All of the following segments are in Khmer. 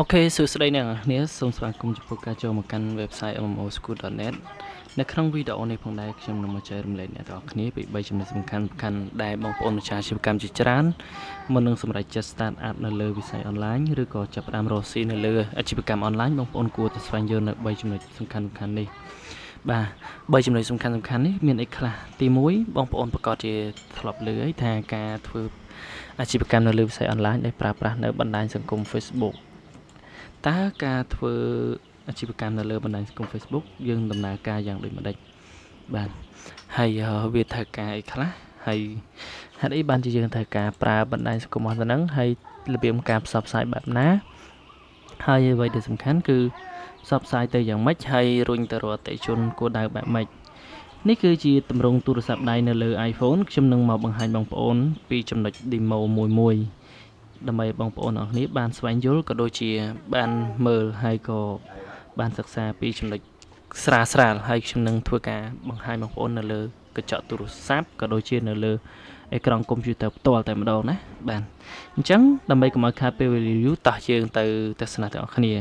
OK សួស្តីអ្នកទាំងអស់គ្នាសូមស្វាគមន៍ចំពោះការចូលមកកាន់ website mmoschool.net នៅក្នុងវីដេអូនេះផងដែរខ្ញុំនឹងមកចែករំលែកអ្នកទាំងអស់គ្នាពី3ចំណុចសំខាន់សំខាន់ដែលបងប្អូនម្ចាស់អាជីវកម្មជាច្រើនមុននឹងសម្រេចចិត្ត start up នៅលើវិស័យអនឡាញឬក៏ចាប់ផ្ដើមរកស៊ីនៅលើអាជីវកម្មអនឡាញបងប្អូនគួរតែស្វែងយល់នៅ3ចំណុចសំខាន់សំខាន់នេះបាទ3ចំណុចសំខាន់សំខាន់នេះមានអីខ្លះទី1បងប្អូនប្រកាសជាធ្លាប់ឮហើយថាការធ្វើអាជីវកម្មនៅលើវិស័យអនឡាញដែលប្រើប្រាស់នៅបណ្ដាញសង្គម Facebook តើការធ្វើអាជីវកម្មនៅលើបណ្ដាញសង្គម Facebook យើងដំណើរការយ៉ាងដូចម្ដេចបាទហើយវាត្រូវការអីខ្លះហើយហេតុអីបានជាយើងត្រូវការប្រើបណ្ដាញសង្គមអស់ហ្នឹងហើយរបៀបការផ្សព្វផ្សាយបែបណាហើយអ្វីដែលសំខាន់គឺផ្សព្វផ្សាយទៅយ៉ាងម៉េចហើយរុញទៅរកអតិថិជនគោលដៅបែបម៉េចនេះគឺជាទម្រង់ទូរស័ព្ទដៃនៅលើ iPhone ខ្ញុំនឹងមកបង្ហាញបងប្អូនពីចំណុច demo មួយមួយដើម្បីបងប្អូនអរគ្នាបានស្វែងយល់ក៏ដូចជាបានមើលហើយក៏បានសិក្សាពីចំណុចស្រាលស្រាលហើយខ្ញុំនឹងធ្វើការបង្ហាញបងប្អូននៅលើកញ្ចក់ទូរស័ព្ទក៏ដូចជានៅលើអេក្រង់កុំព្យូទ័រផ្ទាល់តែម្ដងណាបាទអញ្ចឹងដើម្បីកុំឲ្យខាតពេលវេលាយូរតោះយើងទៅទស្សនាទាំងអស់គ្នា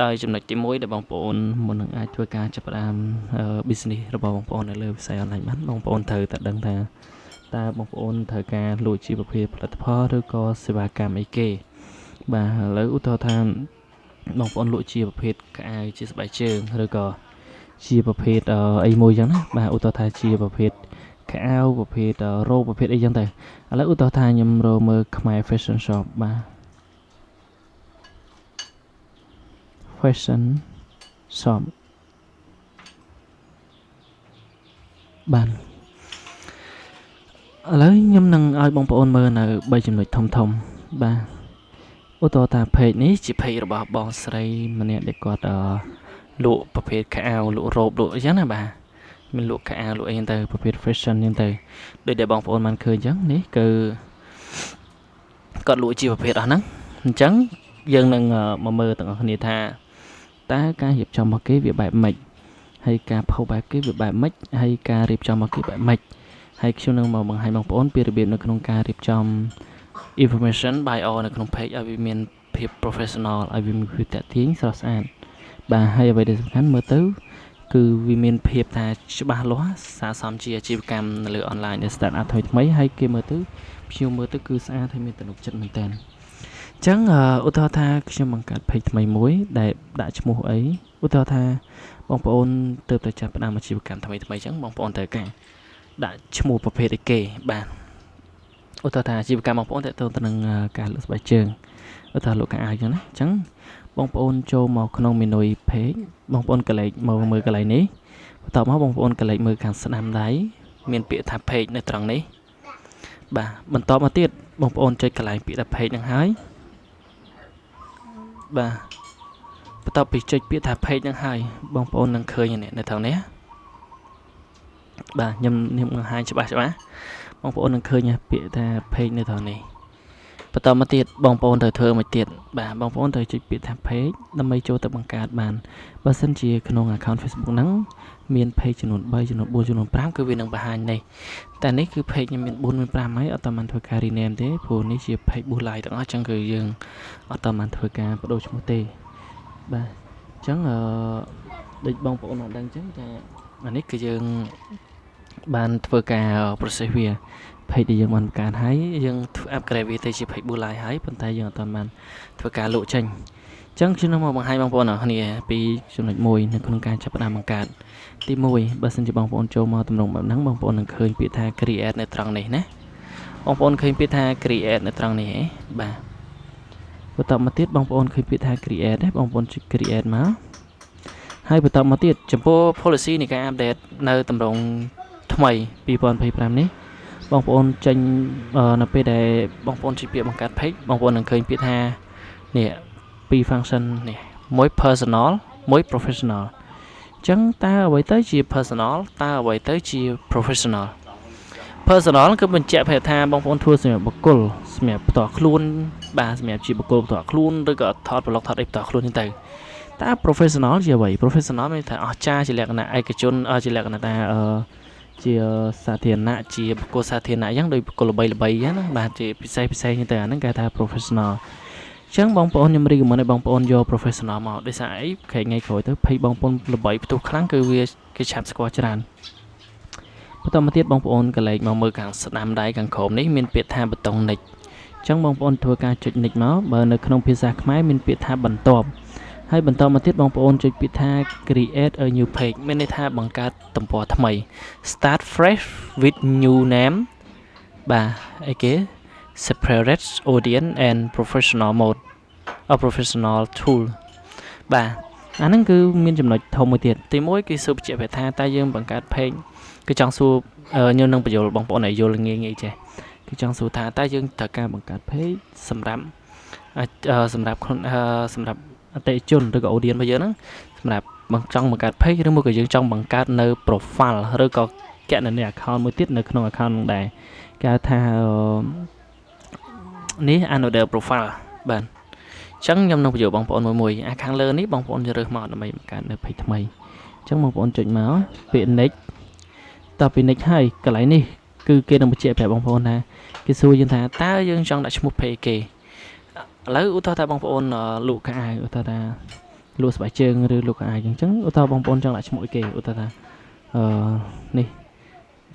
ដោយចំណុចទី1ដែលបងប្អូនមុននឹងអាចធ្វើការចាប់ផ្ដើម business របស់បងប្អូននៅលើវិស័យអនឡាញបានបងប្អូនត្រូវតែដឹងថាតើបងប្អូនត្រូវការលក់ជាប្រភេទផលិតផលឬក៏សេវាកម្មអីគេបាទឥឡូវឧទាហរណ៍ថាបងប្អូនលក់ជាប្រភេទខោអាវជាស្បែកជើងឬក៏ជាប្រភេទអីមួយចឹងណាបាទឧទាហរណ៍ថាជាប្រភេទខោអាវប្រភេទរ៉ូបប្រភេទអីចឹងទៅឥឡូវឧទាហរណ៍ថាខ្ញុំរកមើលខ្មែរ fashion shop បាទ fashion shop បាទឥឡូវខ្ញុំនឹងឲ្យបងប្អូនមើលនៅ3ចំណុចធំធំបាទឧទាហរណ៍ថា page នេះជា page របស់បងស្រីម្នាក់ដែលគាត់លក់ប្រភេទខោអាវលក់រ៉ូបលក់អីចឹងណាបាទមានលក់ខោអាវលក់អីចឹងទៅប្រភេទ fashion ចឹងទៅដូចដែលបងប្អូនបានឃើញចឹងនេះគឺគាត់លក់ជាប្រភេទអស់ហ្នឹងអញ្ចឹងយើងនឹងមកមើលទាំងអស់គ្នាថាតើការរៀបចំរបស់គេវាបែបម៉េចហើយការផុសបែបគេវាបែបម៉េចហើយការរៀបចំរបស់គេបែបម៉េចហើយខ្ញុំនឹងមកបង្ហាញបងប្អូនពីរបៀបនៅក្នុងការរៀបចំ information bio នៅក្នុង page ឲ្យវាមានភាព professional ឲ្យវាមានភាពទាក់ទាញស្រស់ស្អាតបាទហើយអ្វីដែលសំខាន់មើលទៅគឺវាមានភាពថាច្បាស់លាស់ស័ក្តិសមជាអាជីវកម្មនៅលើ online ដែល start up ថ្មីថ្មីហើយគេមើលទៅភ្ញៀវមើលទៅគឺស្អាតហើយមានទំនុកចិត្តមែនទែនអញ្ចឹងឧទាហរណ៍ថាខ្ញុំបង្កើត page ថ្មីមួយដែលដាក់ឈ្មោះអីឧទាហរណ៍ថាបងប្អូនទើបតែចាប់ផ្ដើមអាជីវកម្មថ្មីថ្មីអញ្ចឹងបងប្អូនត្រូវការដាក់ឈ្មោះប្រភេទអីគេបាទឧទាហរណ៍ថាអាជីវកម្មបងប្អូនតើទៅនឹងការលក់ស្បែកជើងឧទាហរណ៍លក់ខោអាវអញ្ចឹងណាអញ្ចឹងបងប្អូនចូលមកក្នុង menu page បងប្អូនកលេចមកមើលកន្លែងនេះបន្ទាប់មកបងប្អូនកលេចមើលខាងស្ដាំដៃមានពាក្យថា page នៅត្រង់នេះបាទបន្តមកទៀតបងប្អូនចុចកន្លែងពាក្យថា page ហ្នឹងហើយបាទបន្ទាប់ពីចុចពាក្យថា page ហ្នឹងហើយបងប្អូននឹងឃើញនេះនៅត្រង់នេះបាទខ្ញុំខ្ញុំបង្ហាញច្បាស់ច្បាស់បងប្អូននឹងឃើញពាក្យថា page នៅត្រង់នេះបន្តមកទៀតបងប្អូនត្រូវធ្វើមួយទៀតបាទបងប្អូនត្រូវចុចពាក្យថា page ដើម្បីចូលទៅបង្កើតបានបើសិនជាក្នុង account Facebook ហ្នឹងមាន page ចំនួន3ចំនួន4ចំនួន5គឺវានឹងបង្ហាញនេះតែនេះគឺ page ខ្ញុំមាន4មាន5ហើយអត់តាមបានធ្វើការ rename ទេព្រោះនេះជា page boost live ទាំងអស់អញ្ចឹងគឺយើងអត់តាមបានធ្វើការបដូរឈ្មោះទេបាទអញ្ចឹងអឺដូចបងប្អូនបានដឹងអញ្ចឹងថាអានេះគឺយើងបានធ្វើការ process វា page ដែលយើងបានបង្កើតហើយយើងធ្វើ upgrade វាទៅជា page boost live ហើយប៉ុន្តែយើងអត់ទាន់បានធ្វើការលក់ចេញអញ្ចឹងខ្ញុំនឹងមកបង្ហាញបងប្អូនអរគ្នាពីចំណុចមួយនៅក្នុងការចាប់ផ្ដើមបង្កើតទី1បើសិនជាបងប្អូនចូលមកទម្រង់បែបហ្នឹងបងប្អូននឹងឃើញពាក្យថា create នៅត្រង់នេះណាបងប្អូនឃើញពាក្យថា create នៅត្រង់នេះហ៎បាទបន្តមកទៀតបងប្អូនឃើញពាក្យថា create ទេបងប្អូនចុច create មកហើយបន្តមកទៀតចំពោះ policy នៃការ update នៅទម្រង់ថ្មី2025នេះបងប្អូនចេញនៅពេលដែលបងប្អូនចុចពាក្យបង្កើត page បងប្អូននឹងឃើញពាក្យថានេះពីរ function នេះមួយ personal មួយ professional អញ្ចឹងតើអ្វីទៅជា personal តើអ្វីទៅជា professional personal គឺបញ្ជាក់ប្រាប់ថាបងប្អូនធ្វើសម្រាប់បុគ្គលសម្រាប់ផ្ទាល់ខ្លួនបាទសម្រាប់ជាបុគ្គលផ្ទាល់ខ្លួនឬក៏ថត vlog ថតអីផ្ទាល់ខ្លួនហ្នឹងទៅតើ professional ជាអ្វី professional មានថាអស្ចារ្យជាលក្ខណៈឯកជនជាលក្ខណៈថាអឺជាសាធារណៈជាបុគ្គលសាធារណៈអញ្ចឹងដោយបុគ្គលល្បីល្បីអញ្ចឹងណាបាទជាពិសេសពិសេសហ្នឹងទៅអាហ្នឹងគេថា professional ចឹងបងប្អូនខ្ញុំ recommend ឲ្យបងប្អូនយក professional មកដោយសារអីក្រែងថ្ងៃក្រោយទៅ page បងប្អូនល្បីផ្ទុះខ្លាំងគឺវាគេឆាប់ស្គាល់ច្រើនបន្តមកទៀតបងប្អូនក្រឡេកមកមើលខាងស្ដាំដៃខាងក្រោមនេះមានពាក្យថាប៊ូតុង next ចឹងបងប្អូនធ្វើការចុច next មកបើនៅក្នុងភាសាខ្មែរមានពាក្យថាបន្ទាប់ហើយបន្តមកទៀតបងប្អូនចុចពាក្យថា create a new page មានន័យថាបង្កើតទំព័រថ្មី start fresh with new name បាទអីគេ separate audience and professional mode a professional tool បាទអាហ្នឹងគឺមានចំណុចធំមួយទៀតទី1គឺសួរបញ្ជាក់ថាតើយើងបង្កើត page គឺចង់សួរខ្ញុំនឹងបញ្យល់បងប្អូនឲ្យយល់ងាយងាយចេះគឺចង់សួរថាតើយើងត្រូវការបង្កើត page សម្រាប់ខ្លួនសម្រាប់អតិថិជនឬក៏ audience របស់យើងហ្នឹងសម្រាប់បងចង់បង្កើត page ឬមួយក៏យើងចង់បង្កើតនៅ profile ឬក៏គណនី account មួយទៀតនៅក្នុង account នោះដែរគេហៅថានេះ another profile បាទអញ្ចឹងខ្ញុំនឹងបញ្យល់បងប្អូនមួយមួយអាខាងលើនេះបងប្អូនជ្រើសមកដើម្បីបង្កើតនៅ page ថ្មីអញ្ចឹងបងប្អូនចុចមកពាក្យ next តទៅពី next ហើយកន្លែងនេះគឺគេនឹងបញ្ជាក់ប្រាប់បងប្អូនថាគេសួរយើងថាតើយើងចង់ដាក់ឈ្មោះ page គេឥឡូវឧទាហរណ៍ថាបងប្អូនលក់ខោអាវឧទាហរណ៍ថាលក់ស្បែកជើងឬលក់ខោអាវអញ្ចឹងឧទាហរណ៍បងប្អូនចង់ដាក់ឈ្មោះអីគេឧទាហរណ៍ថាអឺនេះ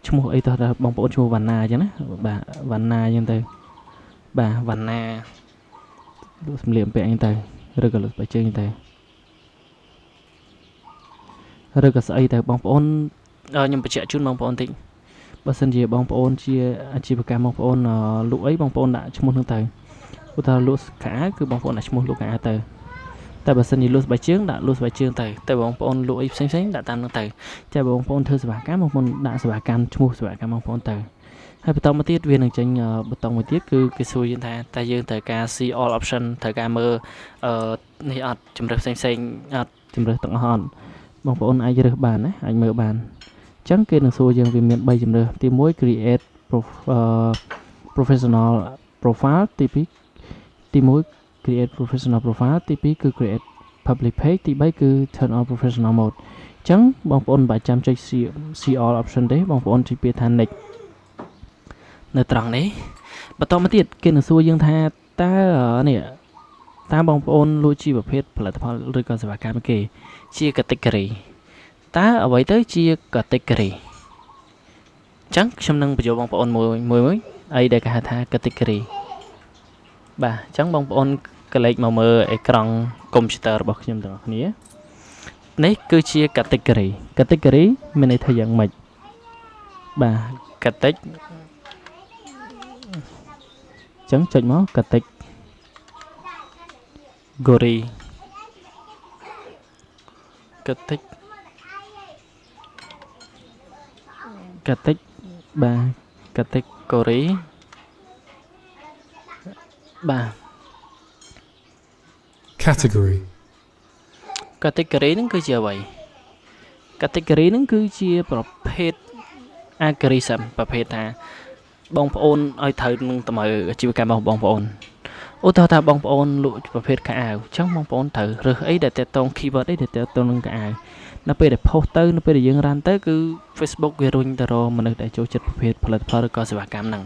ឈ្មោះអីតោះថាបងប្អូនឈ្មោះវណ្ណាអញ្ចឹងណាបាទវណ្ណាអញ្ចឹងទៅបាទវណ្ណាលក់សម្លៀកបំពាក់អញ្ចឹងទៅឬក៏លក់ស្បែកជើងអញ្ចឹងទៅឬក៏ស្អីទៅបងប្អូនខ្ញុំបញ្ជាក់ជូនបងប្អូនតិចបើសិនជាបងប្អូនជាអាជីវកម្មបងប្អូនលក់អីបងប្អូនដាក់ឈ្មោះនោះទៅឧទាហរណ៍លក់ខោអាវគឺបងប្អូនដាក់ឈ្មោះលក់ខោអាវទៅតែបើសិនជាលក់ស្បែកជើងដាក់លក់ស្បែកជើងទៅតែបងប្អូនលក់អីផ្សេងផ្សេងដាក់តាមនោះទៅតែបងប្អូនធ្វើសេវាកម្មបងប្អូនដាក់សេវាកម្មឈ្មោះសេវាកម្មបងប្អូនទៅហើយបន្តមកទៀតវានឹងចេញប៊ូតុងមួយទៀតគឺគេសួរយើងថាតើយើងត្រូវការ see all option ត្រូវការមើលអឺនេះអត់ជំរើសផ្សេងផ្សេងអត់ជំរើសទាំងអស់អត់បងប្អូនអាចរើសបានណាអាចមើលបានអញ្ចឹងគេនឹងសួរយើងវាមាន3ជំរើសទី1 create professional profile ទី2ទី1 create professional profile ទី2គឺ create public page ទី3គឺ turn on professional mode អញ្ចឹងបងប្អូនមិនបាច់ចាំចុច see all option ទេបងប្អូនចុចពាក្យថា next នៅត្រង់នេះបន្តមកទៀតគេនឹងសួរយើងថាតើនេះតើបងប្អូនលក់ជាប្រភេទផលិតផលឬក៏សេវាកម្មគេជា category តើអ្វីទៅជា category អញ្ចឹងខ្ញុំនឹងបញ្យល់បងប្អូនមួយមួយមួយអីដែលគេហៅថា category បាទអញ្ចឹងបងប្អូនក្រឡេកមកមើលអេក្រង់កុំព្យូទ័ររបស់ខ្ញុំទាំងអស់គ្នានេះគឺជា category category មានន័យថាយ៉ាងម៉េចបាទ category អញ្ចឹងចុចមក category categ បាទ category បាទ Category. Category ហ្នឹងគឺជាអ្វី category ហ្នឹងគឺជាប្រភេទ algorithm ប្រភេទថាបងប្អូនឲ្យត្រូវនឹងតម្រូវអាជីវកម្មរបស់បងប្អូនឧទាហរណ៍ថាបងប្អូនលក់ប្រភេទខោអាវអញ្ចឹងបងប្អូនត្រូវរើសអីដែលទាក់ទង keyword អីដែលទាក់ទងនឹងខោអាវនៅពេលដែល post ទៅនៅពេលដែលយើង run ទៅគឺ Facebook វារុញទៅរកមនុស្សដែលចូលចិត្តប្រភេទផលិតផលឬក៏សេវាកម្មហ្នឹង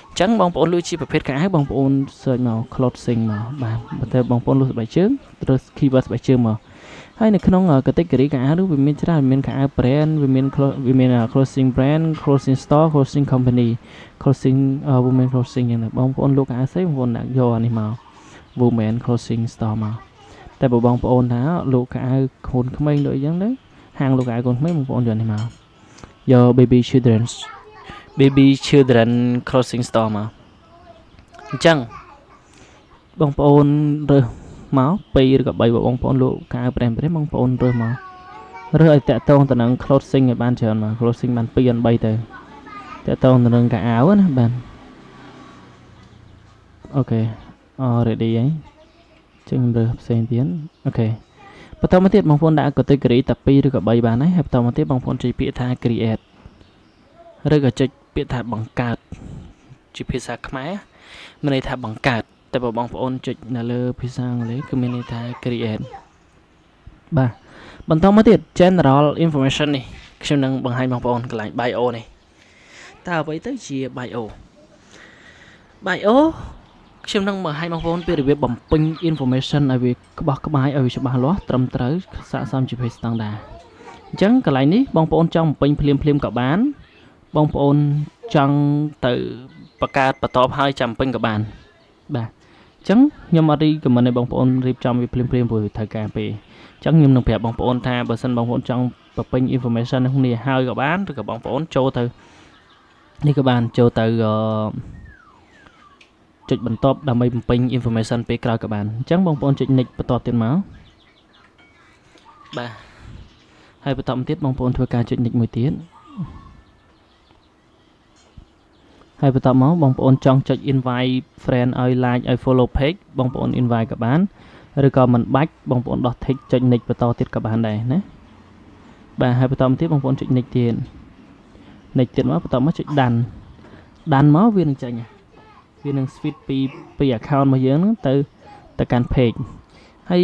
អញ្ចឹងបងប្អូនលក់ជាប្រភេទខោអាវបងប្អូន search មក clothing មកបាទបើតែបងប្អូនលក់ស្បែកជើងរើស keyword ស្បែកជើងមកហើយនៅក្នុង category ខោអាវនោះវាមានច្រើនមានខោអាវ brand វាមាន clothing brand clothing store clothing company clothing women clothing យ៉ាងណាបងប្អូនលក់ខោអាវស្អីបងប្អូនដាក់យកអានេះមក women clothing store មកតែបើបងប្អូនថាលក់ខោអាវកូនក្មេងលក់អីចឹងទៅហាងលក់ខោអាវកូនក្មេងបងប្អូនយកនេះមកយក baby children clothing store មកអញ្ចឹងបងប្អូនរើសមក2ឬក៏3បើបងប្អូនលក់ខោអាវ brand brand បងប្អូនរើសមករើសឲ្យតាក់ទងទៅនឹង clothing ឲ្យបានច្រើនមក clothing បាន2 និង3ទៅតាក់ទងទៅនឹងខោអាវណាបាទ OK already ហើយចឹងរើសផ្សេងទៀត OK បន្តមកទៀតបងប្អូនដាក់ category តែ2ឬក៏3បានហើយហើយបន្តមកទៀតបងប្អូនចុចពាក្យថា create ឬក៏ចុចពាក្យថាបង្កើតជាភាសាខ្មែរមានន័យថាបង្កើតតែបើបងប្អូនចុចនៅលើភាសាអង់គ្លេសគឺមានន័យថា create បាទបន្តមកទៀត general information នេះខ្ញុំនឹងបង្ហាញបងប្អូនកន្លែង bio នេះតើអ្វីទៅជា bio bio ខ្ញុំនឹងបង្ហាញបងប្អូនពីរបៀបបំពេញ information ឲ្យវាក្បោះក្បាយឲ្យវាច្បាស់លាស់ត្រឹមត្រូវស័ក្តិសមជា page standard។ អញ្ចឹងកន្លែងនេះបងប្អូនចង់បំពេញភ្លាមភ្លាមក៏បាន បងប្អូនចង់ទៅបង្កើតបន្ទាប់ហើយចាំពេញក៏បានបាទអញ្ចឹងខ្ញុំអត់ recommend ឲ្យបងប្អូនរៀបចំវាភ្លាមភ្លាមព្រោះវាត្រូវការពេលអញ្ចឹងខ្ញុំនឹងប្រាប់បងប្អូនថាបើសិនបងប្អូនចង់បំពេញ information នេះនេះហើយក៏បានឬក៏បងប្អូនចូលទៅនេះក៏បានចូលទៅអឺចុចបន្ទាប់ដើម្បីបំពេញ information ពេលក្រោយក៏បានអញ្ចឹងបងប្អូនចុច next បន្ទាប់ទៀតមកបាទហើយបន្តមកទៀតបងប្អូនធ្វើការចុច next មួយទៀតហើយបន្តមកបងប្អូនចង់ចុច invite friend ឲ្យ like ឲ្យ follow page បងប្អូន invite ក៏បានឬក៏មិនបាច់បងប្អូនដោះ tick ចុច next បន្តទៀតក៏បានដែរណាបាទហើយបន្តមកទៀតបងប្អូនចុច next ទៀត next ទៀតមកបន្តមកចុច done done មកវានឹងចេញវានឹង switch ពី account របស់យើងហ្នឹងទៅកាន់ page ហើយ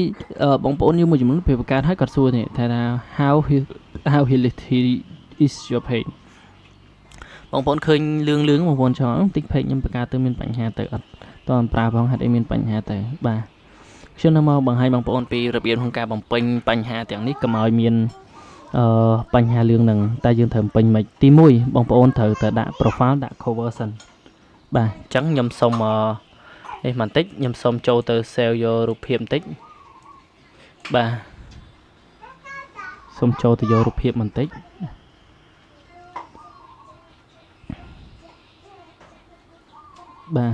បងប្អូនយើងមួយចំនួនពេលបង្កើតហើយគាត់សួរនេះថា how healthy is your page? បងប្អូនឃើញលឿងលឿងបងប្អូនចង់តិច page ខ្ញុំបង្កើតទៅមានបញ្ហាទៅអត់តើប្រើផងហេតុអីមានបញ្ហាទៅបាទខ្ញុំនឹងមកបង្ហាញបងប្អូនពីរបៀបក្នុងការបំពេញបញ្ហាទាំងនេះកុំឲ្យមានអឺបញ្ហាលឿងហ្នឹងតែយើងត្រូវបំពេញមិនទី1បងប្អូនត្រូវតែដាក់ profile ដាក់ cover សិនបាទអញ្ចឹងខ្ញុំសុំនេះបន្តិចខ្ញុំសុំចូលទៅ save យករូបភាពបន្តិចបាទសូមចូលទៅយករូបភាពបន្តិចបាទ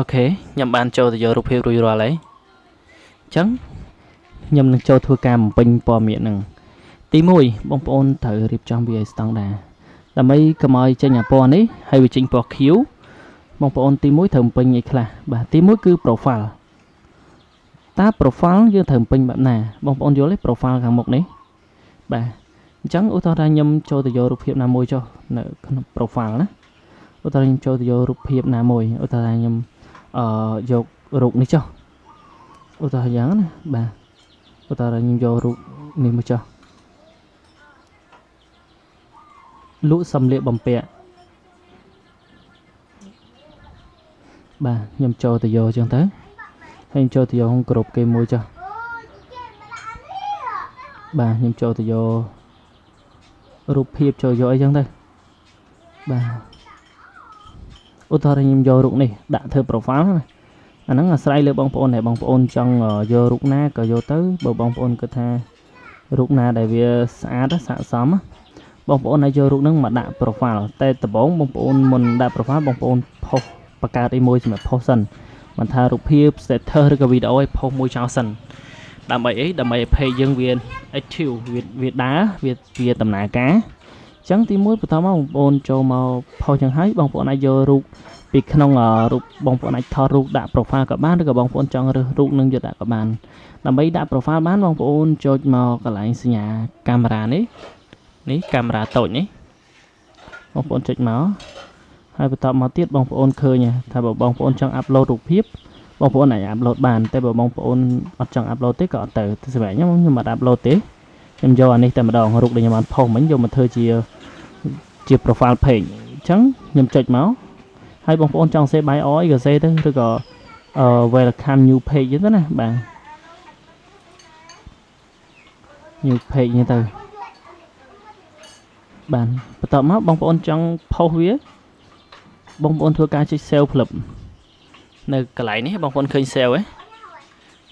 OK ខ្ញុំបានចូលទៅយករូបភាពរួចរាល់ហើយអញ្ចឹងខ្ញុំនឹងចូលធ្វើការបំពេញព័ត៌មានហ្នឹងទី1បងប្អូនត្រូវរៀបចំវាឲ្យស្តង់ដារដើម្បីកុំឲ្យចេញអាពណ៌នេះហើយវាចេញពណ៌ខៀវបងប្អូនទី1ត្រូវបំពេញអីខ្លះបាទទី1គឺ profile តើ profile យើងត្រូវបំពេញបែបណាបងប្អូនយល់ទេ profile ខាងមុខនេះបាទអញ្ចឹងឧទាហរណ៍ថាខ្ញុំចូលទៅយករូបភាពណាមួយចុះនៅក្នុង profile ណាឧទាហរណ៍ខ្ញុំចូលទៅយករូបភាពណាមួយឧទាហរណ៍ថាខ្ញុំអឺយករូបនេះចុះឧទាហរណ៍យ៉ាងណាបាទឧទាហរណ៍ខ្ញុំយករូបនេះមួយចុះលក់សម្លៀកបំពាក់បាទខ្ញុំចូលទៅយកអញ្ចឹងទៅហើយខ្ញុំចូលទៅយកក្នុងក្រុមគេមួយចុះបាទខ្ញុំចូលទៅយករូបភាពចូលយកអីចឹងទៅបាទឧទាហរណ៍ខ្ញុំយករូបនេះដាក់ធ្វើ profile ណាអាហ្នឹងអាស្រ័យលើបងប្អូនដែរបងប្អូនចង់យករូបណាក៏យកទៅបើបងប្អូនគិតថារូបណាដែលវាស្អាតស័ក្តិសមបងប្អូនអាចយករូបហ្នឹងមកដាក់ profile តែដំបូងបងប្អូនមុនដាក់ profile បងប្អូនផុសបង្កើតអីមួយសម្រាប់ផុសសិនមិនថារូបភាព status ឬក៏វីដេអូឲ្យផុសមួយចោលសិនដើម្បីអីដើម្បីឲ្យ page យើងវា active វាវាដើរវាវាដំណើរការអញ្ចឹងទី1បន្តមកបងប្អូនចូលមកផុសចឹងហើយបងប្អូនអាចយករូបពីក្នុងរូបបងប្អូនអាចថតរូបដាក់ profile ក៏បានឬក៏បងប្អូនចង់រើសរូបនឹងយកដាក់ក៏បានដើម្បីដាក់ profile បានបងប្អូនចុចមកកន្លែងសញ្ញាកាមេរ៉ានេះនេះកាមេរ៉ាតូចនេះបងប្អូនចុចមកហើយបន្តមកទៀតបងប្អូនឃើញថាបើបងប្អូនចង់ upload រូបភាពបងប្អូនអាច upload បានតែបើបងប្អូនអត់ចង់ upload ទេក៏អត់ទៅសម្រាប់ខ្ញុំខ្ញុំអត់ upload ទេខ្ញុំយកអានេះតែម្ដងរូបដែលខ្ញុំបានផុសមិញយកមកធ្វើជា profile page អញ្ចឹងខ្ញុំចុចមកហើយបងប្អូនចង់សេ bio អីក៏សេទៅឬក៏ welcome new page ចឹងទៅណាបាទ new page ហ្នឹងទៅបាទបន្ទាប់មកបងប្អូនចង់ផុសវាបងប្អូនធ្វើការចុច save ផ្លឹបនៅកន្លែងនេះបងប្អូនឃើញ save ទេ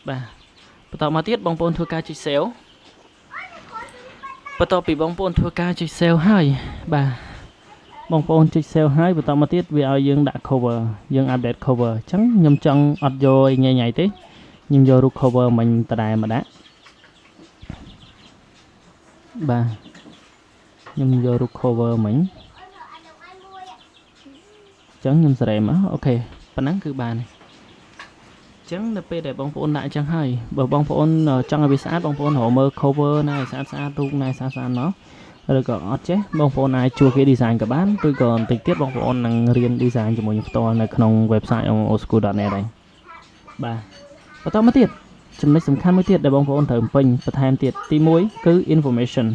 បាទបន្តមកទៀតបងប្អូនធ្វើការចុច save បន្ទាប់ពីបងប្អូនធ្វើការចុច save ហើយបាទបងប្អូនចុច save ហើយបន្តមកទៀតវាឲ្យយើងដាក់ cover យើង update cover អញ្ចឹងខ្ញុំចង់អត់យកអីញ៉ៃញ៉ៃទេខ្ញុំយករូប cover មិញដដែលមកដាក់បាទខ្ញុំយករូប cover មិញអញ្ចឹងខ្ញុំសេរីមក OK ប៉ុណ្ណឹងគឺបានហើយអញ្ចឹងនៅពេលដែលបងប្អូនដាក់អញ្ចឹងហើយបើបងប្អូនចង់ឲ្យវាស្អាតបងប្អូនរកមើល cover ណាឲ្យស្អាតស្អាតរូបណាឲ្យស្អាតស្អាតមកឬក៏អត់ចេះបងប្អូនអាចជួលគេ design ក៏បានឬក៏បន្តិចទៀតបងប្អូននឹងរៀន design ជាមួយខ្ញុំផ្ទាល់នៅក្នុង website oschool.net ដែរបាទបន្តមកទៀតចំណុចសំខាន់មួយទៀតដែលបងប្អូនត្រូវបំពេញបន្ថែមទៀតទី1គឺ information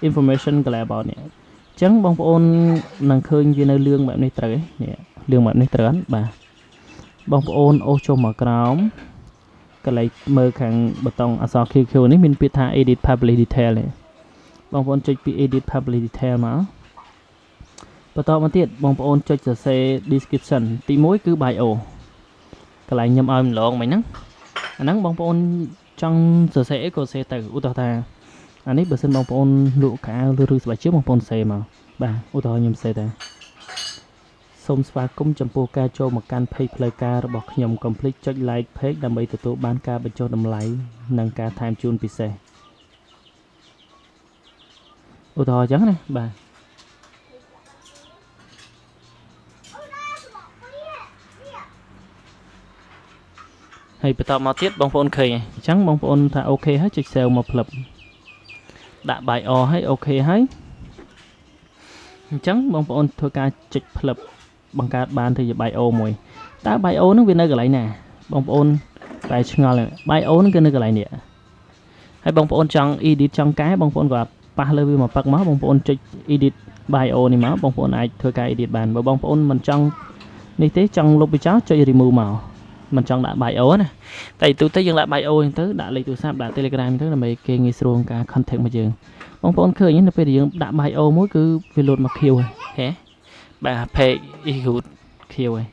information កន្លែង about នេះអញ្ចឹងបងប្អូននឹងឃើញវានៅលឿងបែបនេះត្រូវទេនេះ លឿងបែបនេះត្រូវអត់បាទបងប្អូនអូសចុះមកក្រោមកន្លែងមើលខាងប៊ូតុងអក្សរ QQ នេះមានពាក្យថា edit public detail នេះបងប្អូនចុចពី edit public detail មកបន្តមកទៀតបងប្អូនចុចសរសេរ description ទី1គឺ bio កន្លែងខ្ញុំឲ្យម្លងមិញហ្នឹងអាហ្នឹងបងប្អូនចង់សរសេរអីក៏សរសេរទៅឧទាហរណ៍ថាអានេះបើសិនបងប្អូនលក់ខោអាវឬស្បែកជើងបងប្អូនសរសេរមកបាទឧទាហរណ៍ខ្ញុំសរសេរថាសូមស្វាគមន៍ចំពោះការចូលមកកាន់ page ផ្លូវការរបស់ខ្ញុំកុំភ្លេចចុច like page ដើម្បីទទួលបានការបញ្ចុះតម្លៃនិងការថែមជូនពិសេសឧទាហរណ៍អញ្ចឹងណាបាទហើយបន្តមកទៀតបងប្អូនឃើញអញ្ចឹងបងប្អូនថា OK ហើយចុច save មកផ្លឹបដាក់ bio ហើយ OK ហើយអញ្ចឹងបងប្អូនធ្វើការចុចផ្លឹបបង្កើតបានទៅជា bio មួយតើ bio ហ្នឹងវានៅកន្លែងណាបងប្អូនតែឆ្ងល់ bio ហ្នឹងគឺនៅកន្លែងនេះហើយបងប្អូនចង់ edit ចង់កែបងប្អូនក៏ប៉ះលើវាមកពឹកមកបងប្អូនចុច edit bio នេះមកបងប្អូនអាចធ្វើការ edit បានបើបងប្អូនមិនចង់នេះទេចង់លុបវាចោលចុច remove មកមិនចង់ដាក់ bio ណាតែទូទៅយើងដាក់ bio ហ្នឹងទៅដាក់លេខទូរស័ព្ទដាក់ Telegram ទៅដើម្បីគេងាយស្រួលក្នុងការ contact មកយើងបងប្អូនឃើញនៅពេលដែលយើងដាក់ bio មួយគឺវាលោតមកខៀវហ៎បាទ page is good ខៀវហើយ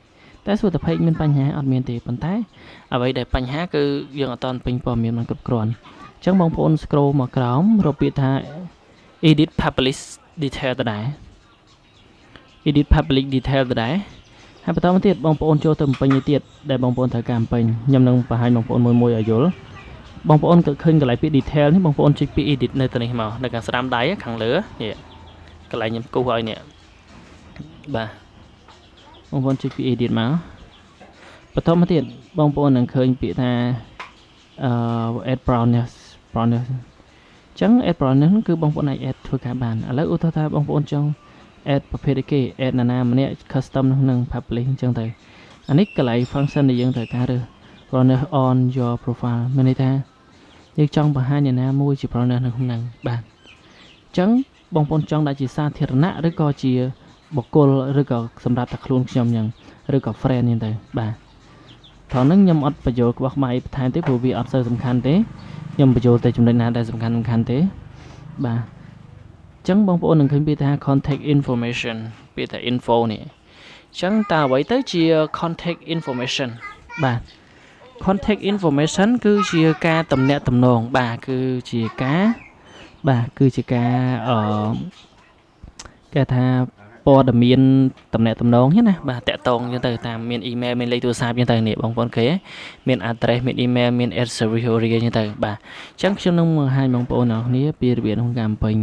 តែសួរតែ page មានបញ្ហាអត់មានទេប៉ុន្តែអ្វីដែលបញ្ហាគឺយើងអត់ទាន់ពេញព័ត៌មានបានគ្រប់គ្រាន់អញ្ចឹងបងប្អូន scroll មកក្រោមរកពាក្យថា edit public detail ដដែល edit public detail ដដែលហើយបន្តមកទៀតបងប្អូនចូលទៅបំពេញឯទៀតដែលបងប្អូនត្រូវការបំពេញខ្ញុំនឹងបង្ហាញបងប្អូនមួយមួយឲ្យយល់បងប្អូនក៏ឃើញកន្លែងពាក្យ detail នេះបងប្អូនចុចពាក្យ edit នៅទៅនេះមកនៅខាងស្ដាំដៃខាងលើនេះកន្លែងខ្ញុំគូសឲ្យនេះបាទបងប្អូនចុចពាក្យ edit មកបន្តមកទៀតបងប្អូននឹងឃើញពាក្យថាអឺ add bonus bonus អញ្ចឹង add bonus ហ្នឹងគឺបងប្អូនអាច add ធ្វើការបានឥឡូវឧទាហរណ៍ថាបងប្អូនចង់ add ប្រភេទអីគេ add ណានាម្នាក់ custom ក្នុង public អញ្ចឹងទៅអានេះកន្លែង function ដែលយើងត្រូវការរើស bonus on your profile មានន័យថាយើងចង់បង្ហាញអ្នកណាមួយជា bonus នៅក្នុងហ្នឹងបាទអញ្ចឹងបងប្អូនចង់ដាក់ជាសាធារណៈឬក៏ជាបុគ្គលឬក៏សម្រាប់តែខ្លួនខ្ញុំអញ្ចឹងឬក៏ friend អញ្ចឹងទៅបាទត្រង់ហ្នឹងខ្ញុំអត់បញ្យល់ក្បោះក្បាយបន្ថែមទេព្រោះវាអត់សូវសំខាន់ទេខ្ញុំបញ្យល់តែចំណុចណាដែលសំខាន់សំខាន់ទេបាទអញ្ចឹងបងប្អូននឹងឃើញពាក្យថា contact information ពាក្យថា info នេះអញ្ចឹងតើអ្វីទៅជា contact information បាទ contact information គឺជាការតំណាក់តំណងបាទគឺជាការបាទគឺជាការអឺគេថាព័ត៌មានតំណាក់តំណងហ្នឹងណាបាទតាក់តងអញ្ចឹងទៅតាមមាន email មានលេខទូរស័ព្ទអញ្ចឹងទៅនេះបងប្អូនគេមាន address មាន email មាន add service area អញ្ចឹងទៅបាទអញ្ចឹងខ្ញុំនឹងបង្ហាញបងប្អូនអរគ្នាពីរបៀបក្នុងការបំពេញ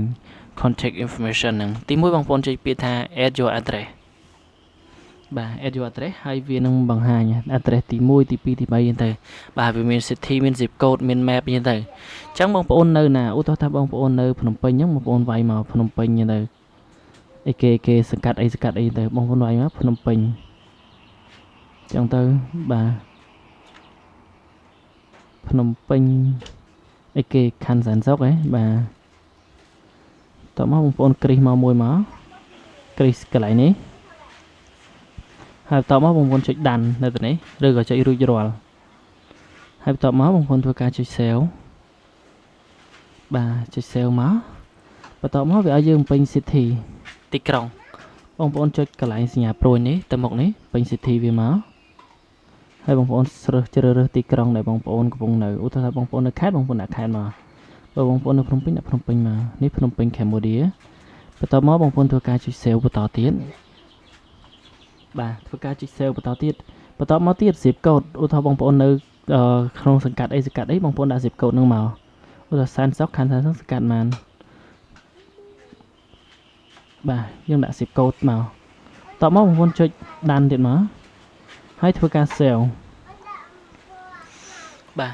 contact information ហ្នឹងទីមួយបងប្អូនចុចពាក្យថា add your address បាទ add your address ហើយវានឹងបង្ហាញ address ទី1ទី2ទី3អញ្ចឹងទៅបាទវាមាន city មាន zip code មាន map អញ្ចឹងទៅអញ្ចឹងបងប្អូននៅណាឧទាហរណ៍ថាបងប្អូននៅភ្នំពេញអញ្ចឹងបងប្អូនវាយមកភ្នំពេញអញ្ចឹងទៅអីគេគេសង្កាត់អីសង្កាត់អីទៅបងប្អូនវាយមកភ្នំពេញអញ្ចឹងទៅបាទភ្នំពេញអីគេខណ្ឌសែនសុខហ៎បាទតោះមកបងប្អូនគ្រីសមកមួយមកគ្រីសកន្លែងនេះហើយបន្ទាប់មកបងប្អូនចុច done នៅទីនេះឬក៏ចុចរួចរាល់ហើយបន្ទាប់មកបងប្អូនធ្វើការចុច save បាទចុច save មកបន្ទាប់មកវាឲ្យយើងពេញ city ទីក្រុងបងប្អូនចុចកន្លែងសញ្ញាព្រួយនេះទៅមុខនេះពេញ city វាមកហើយបងប្អូនជ្រើសជ្រើសរើសទីក្រុងដែលបងប្អូនកំពុងនៅឧទាហរណ៍ថាបងប្អូននៅខេត្តបងប្អូនដាក់ខេត្តមកបើបងប្អូននៅភ្នំពេញដាក់ភ្នំពេញមកនេះភ្នំពេញ Cambodia បន្ទាប់មកបងប្អូនធ្វើការចុច save បន្តទៀតបាទធ្វើការចុច save បន្តទៀតបន្តមកទៀត zip code ឧទាហរណ៍បងប្អូននៅក្នុងសង្កាត់អីសង្កាត់អីបងប្អូនដាក់ zip code ហ្នឹងមកឧទាហរណ៍សែនសុខខណ្ឌសែនសុខសង្កាត់បានបាទយើងដាក់ zip code មកតមកបងប្អូនចុច done ទៀតមកហើយធ្វើការ save បាទ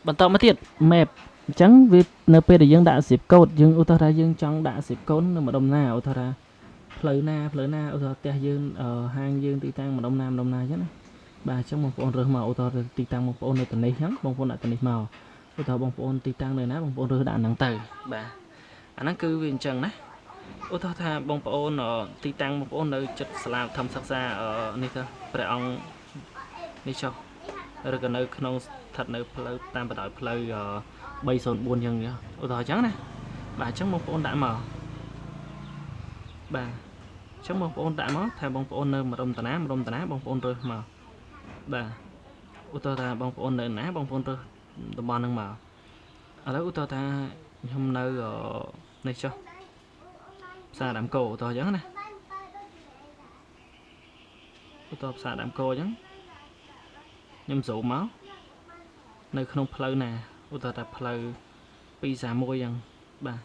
បន្តមកទៀត map អញ្ចឹងវានៅពេលដែលយើងដាក់ zip code យើងឧទាហរណ៍ថាយើងចង់ដាក់ zip code នៅម្ដុំណាឧទាហរណ៍ថាផ្លូវណាផ្លូវណាឧទាហរណ៍ផ្ទះយើងហាងយើងទីតាំងម្ដុំណាម្ដុំណាអញ្ចឹងណាបាទអញ្ចឹងបងប្អូនរើសមកឧទាហរណ៍ទីតាំងបងប្អូននៅតនេះអញ្ចឹងបងប្អូនដាក់តនេះមកឧទាហរណ៍បងប្អូនទីតាំងនៅណាបងប្អូនរើសដាក់ហ្នឹងទៅបាទអាហ្នឹងគឺវាអញ្ចឹងណា ឧទាហរណ៍ថាបងប្អូនទីតាំងបងប្អូននៅចិត្តសាលាធម្មសិក្សានេះទៅព្រះអង្គនេះចុះឬក៏នៅក្នុងស្ថិតនៅផ្លូវតាមបណ្ដោយផ្លូវ304អញ្ចឹងឧទាហរណ៍អញ្ចឹងណាបាទអញ្ចឹងបងប្អូនដាក់មកបាទអញ្ចឹងបងប្អូនដាក់មកថាបងប្អូននៅម្ដុំតាណាម្ដុំតាណាបងប្អូនរើសមកបាទឧទាហរណ៍ថាបងប្អូននៅណាបងប្អូនរើសតំបន់ហ្នឹងមកឥឡូវឧទាហរណ៍ថាខ្ញុំនៅនេះចុះផ្សារដើមគោឧទាហរណ៍អញ្ចឹងណាឧទាហរណ៍ផ្សារដើមគោអញ្ចឹងខ្ញុំ zoom មកនៅក្នុងផ្លូវណាឧទាហរណ៍ថាផ្លូវ231អញ្ចឹងបាទ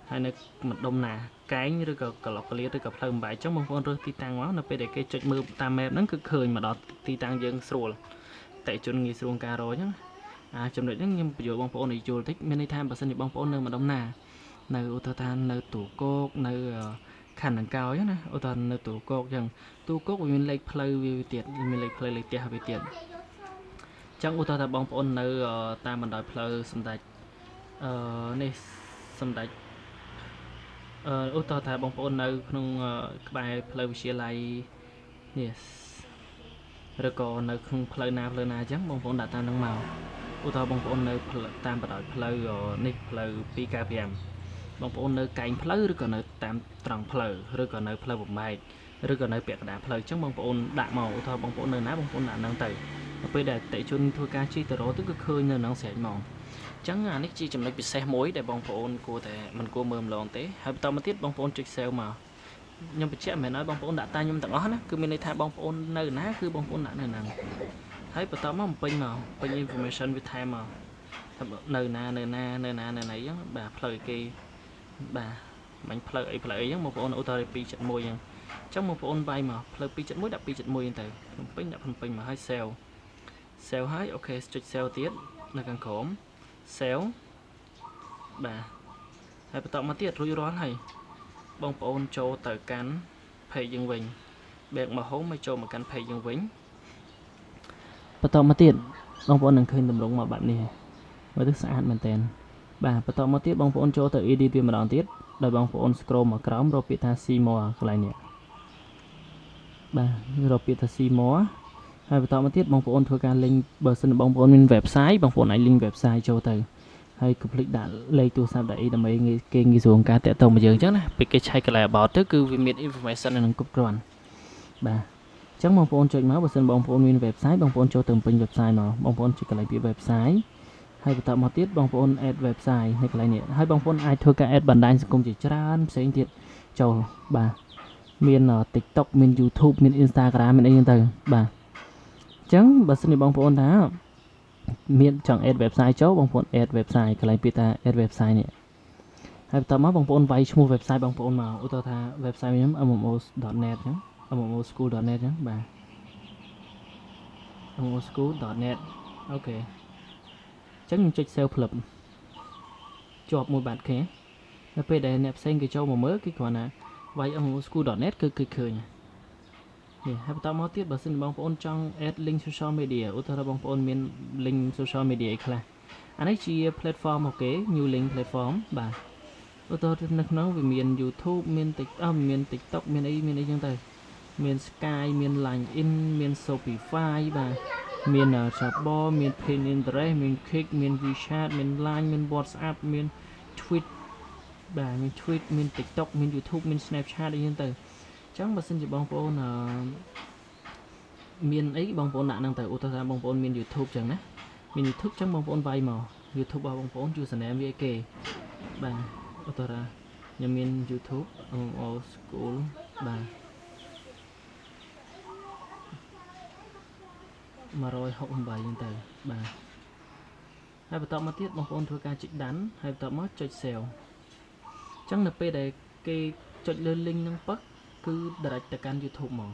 ហើយនៅម្ដុំណាកែងឬក៏កឡុកកលៀតឬក៏ផ្លូវបំបែកអញ្ចឹងបងប្អូនរើសទីតាំងមកនៅពេលដែលគេចុចមើលតាម map ហ្នឹងគឺឃើញមកដល់ទីតាំងយើងស្រួលតេជនងាយស្រួលការរកអញ្ចឹងអាចំណុចហ្នឹងខ្ញុំបញ្យល់បងប្អូនឲ្យយល់តិចមានន័យថាបើសិនជាបងប្អូននៅម្ដុំណានៅឧទាហរណ៍ថានៅទូគោកនៅខណ្ឌដង្កោយណាឧទាហរណ៍នៅទូគោកអញ្ចឹងទូគោកវាមានលេខផ្លូវវាទៀតមានលេខផ្លូវលេខផ្ទះវាទៀតអញ្ចឹងឧទាហរណ៍ថាបងប្អូននៅតាមបណ្ដោយផ្លូវសម្ដេចអឺនេះសម្ដេចអឺឧទាហរណ៍ថាបងប្អូននៅក្នុងក្បែរផ្លូវវិទ្យាល័យនេះឬក៏នៅក្នុងផ្លូវណាផ្លូវណាអញ្ចឹងបងប្អូនដាក់តាមនឹងមកឧទាហរណ៍បងប្អូននៅតាមបណ្ដោយផ្លូវនេះផ្លូវ295បងប្អូននៅកែងផ្លូវឬក៏នៅតាមត្រង់ផ្លូវឬក៏នៅផ្លូវបំបែកឬក៏នៅពាក់កណ្ដាលផ្លូវអញ្ចឹងបងប្អូនដាក់មកឧទាហរណ៍បងប្អូននៅណាបងប្អូនដាក់ហ្នឹងទៅដល់ពេលដែលអតិជនធ្វើការជិះទៅរកទៅគឺឃើញនៅហ្នឹងស្រេចហ្មងអញ្ចឹងអានេះជាចំណុចពិសេសមួយដែលបងប្អូនគួរតែមិនគួរមើលម្លងទេហើយបន្តមកទៀតបងប្អូនចុច save មកខ្ញុំបញ្ជាក់មិនមែនឲ្យបងប្អូនដាក់តាខ្ញុំទាំងអស់ណាគឺមានន័យថាបងប្អូននៅណាគឺបងប្អូនដាក់នៅហ្នឹងហើយបន្តមកបំពេញមកពេញ information វាថែមមកថានៅណានៅណានៅណានៅណីអញ្ចឹងបាទផ្លូវគេបាទមិញផ្លូវអីផ្លូវអីអញ្ចឹងបងប្អូនឧទាហរណ៍271អញ្ចឹងអញ្ចឹងបងប្អូនវាយមកផ្លូវ271ដាក់271អញ្ចឹងទៅភ្នំពេញដាក់ភ្នំពេញមកហើយ save save ហើយ OK ចុច save ទៀតនៅខាងក្រោម save បាទហើយបន្តមកទៀតរួចរាល់ហើយបងប្អូនចូលទៅកាន់ page យើងវិញ back មក home មកចូលមកកាន់ page យើងវិញបន្តមកទៀតបងប្អូននឹងឃើញតម្រងមកបែបនេះមើលទៅស្អាតមែនតើបាទបន្តមកទៀតបងប្អូនចូលទៅ edit វាម្ដងទៀតដោយបងប្អូន scroll មកក្រោមរកពាក្យថា see more កន្លែងនេះបាទរកពាក្យថា see more ហើយបន្តមកទៀតបងប្អូនធ្វើការ link បើសិនបងប្អូនមាន website បងប្អូនអាច link website ចូលទៅហើយកុំភ្លេចដាក់លេខទូរស័ព្ទដាក់អីដើម្បីងាយគេងាយស្រួលការតាក់ទងមកយើងអញ្ចឹងណាពេលគេឆែកកន្លែង about ទៅគឺវាមាន information នៅនឹងគ្រប់គ្រាន់បាទអញ្ចឹងបងប្អូនចុចមកបើសិនបងប្អូនមាន website បងប្អូនចូលទៅពេញ website មកបងប្អូនចុចកន្លែងពាក្យ website ហើយបន្តមកទៀតបងប្អូន add website នៅកន្លែងនេះហើយបងប្អូនអាចធ្វើការ add បណ្ដាញសង្គមជាច្រើនផ្សេងទៀតចូលបាទមាន TikTok មាន YouTube មាន Instagram មានអីហ្នឹងទៅបាទអញ្ចឹងបើសិនជាបងប្អូនថាមានចង់ add website ចូលបងប្អូន add website កន្លែងពាក្យថា add website នេះហើយបន្តមកបងប្អូនវាយឈ្មោះ website បងប្អូនមកឧទាហរណ៍ថា website ខ្ញុំ mmo.net អញ្ចឹង mmoschool.net អញ្ចឹងបាទ mmoschool.net OK អញ្ចឹងខ្ញុំចុច save ផ្លឹបជាប់មួយបាត់គេនៅពេលដែលអ្នកផ្សេងគេចូលមកមើលគេគ្រាន់តែវាយ mmoschool.net គឺគេឃើញនេះហើយបន្តមកទៀតបើសិនបងប្អូនចង់ add link social media ឧទាហរណ៍បងប្អូនមាន link social media អីខ្លះអានេះជា platform របស់គេ new link platform បាទឧទាហរណ៍នៅក្នុងវាមាន YouTube មាន TikTok មាន TikTok មានអីមានអីចឹងទៅមាន Sky មាន LinkedIn មាន Shopify បាទមាន Shopbo មាន Pinterest មាន Kik មាន WeChat មាន Line មាន WhatsApp មាន Tweet បាទមាន Tweet មាន TikTok មាន YouTube មាន Snapchat អីចឹងទៅអញ្ចឹងបើសិនជាបងប្អូនអឺមានអីបងប្អូនដាក់ហ្នឹងទៅឧទាហរណ៍ថាបងប្អូនមាន YouTube ចឹងណាមាន YouTube ចឹងបងប្អូនវាយមក YouTube របស់បងប្អូន username វាអីគេបាទឧទាហរណ៍ខ្ញុំមាន YouTube MMO School បាទ168ចឹងទៅបាទហើយបន្តមកទៀតបងប្អូនធ្វើការចុច done ហើយបន្តមកចុច save អញ្ចឹងនៅពេលដែលគេចុចលើ link ហ្នឹងពឹកគឺ direct ទៅកាន់ YouTube ហ្មង